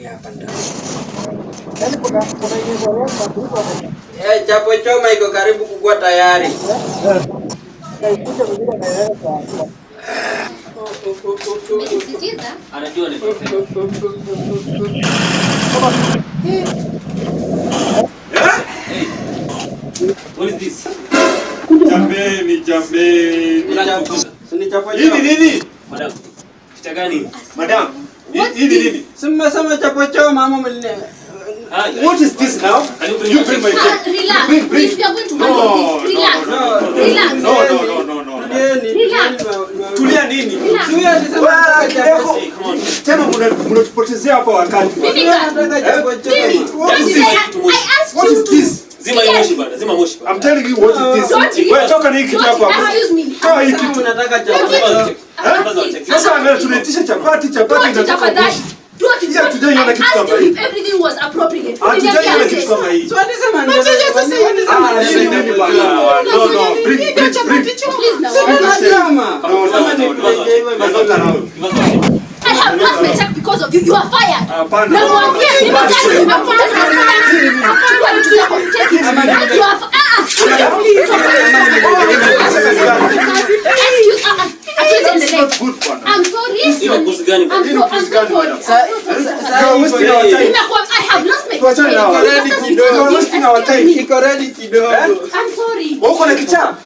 Inaendelea hapa ndani? Yaani kuna yenye kwa Eh, chapo choma iko karibu kukuwa tayari. Naikuta mwingine anaeleza kwa hatua. Umesisitiza? Anajua ni Eh, Hey. What is this? Jambeni, jambeni. Si ni chapo Hii ni choma? nini? Madam. Picha gani? Madam, What's hii ni this? nini? Si mmesema chapo choma ama mline? Ah, What is this now? Can you bring You bring my Ah, check. relax. Bring, bring. If you are going to handle No, this, relax. no, no, no. Relax. No, no, no, no, no. Tulieni, Relax. tulieni. Tulia nini? Relax. Si huyo alisema Wewe, nataka chapo Kioko, Hey, come on. tena mnatupotezea hapa wakati. Mimi Nataka chapo choma. Mimi, What don't is you this? I asked What you is to. this? Zima hiyo moshi bana, zima moshi bana. I'm telling you, what is this? Don't Wewe toka na hii kitu Don't yako hapa. excuse me. Toa hii Sasa kitu. mnataka chapo Don't choma. Ah, please. Sasa angalia, tunaitisha chapati, chapati Don't inatoka tafadhali. moshi. Don't. Yeah, hatujaiona I kitu asked kama you hii. if everything was appropriate. Hatujaiona kitu Uliniambia kama hii. Si walisema walisema Ah, hii ni nini bana? No, no, bring, bring, bring. Please now. Choma. No, no, Sema no, no. nipeleke iwe I'm not allowed. I have lost my check because of you. You are fired. Hapana. Namwambia mimi gani nimekuja. Chukua vitu zako. Take it. You are ah ah. Excuse, ah ah. Hatuwezi That's endelea. not good, bwana. I'm sorry. Hii ni upuzi gani bana? I'm so sorry. I'm so sorry. You are wasting our time. I have lost my Tuachane na check. wao. Ready Because kidogo. of you. You are wasting our time. Iko ready kidogo. I'm sorry. Wewe uko na kichaa?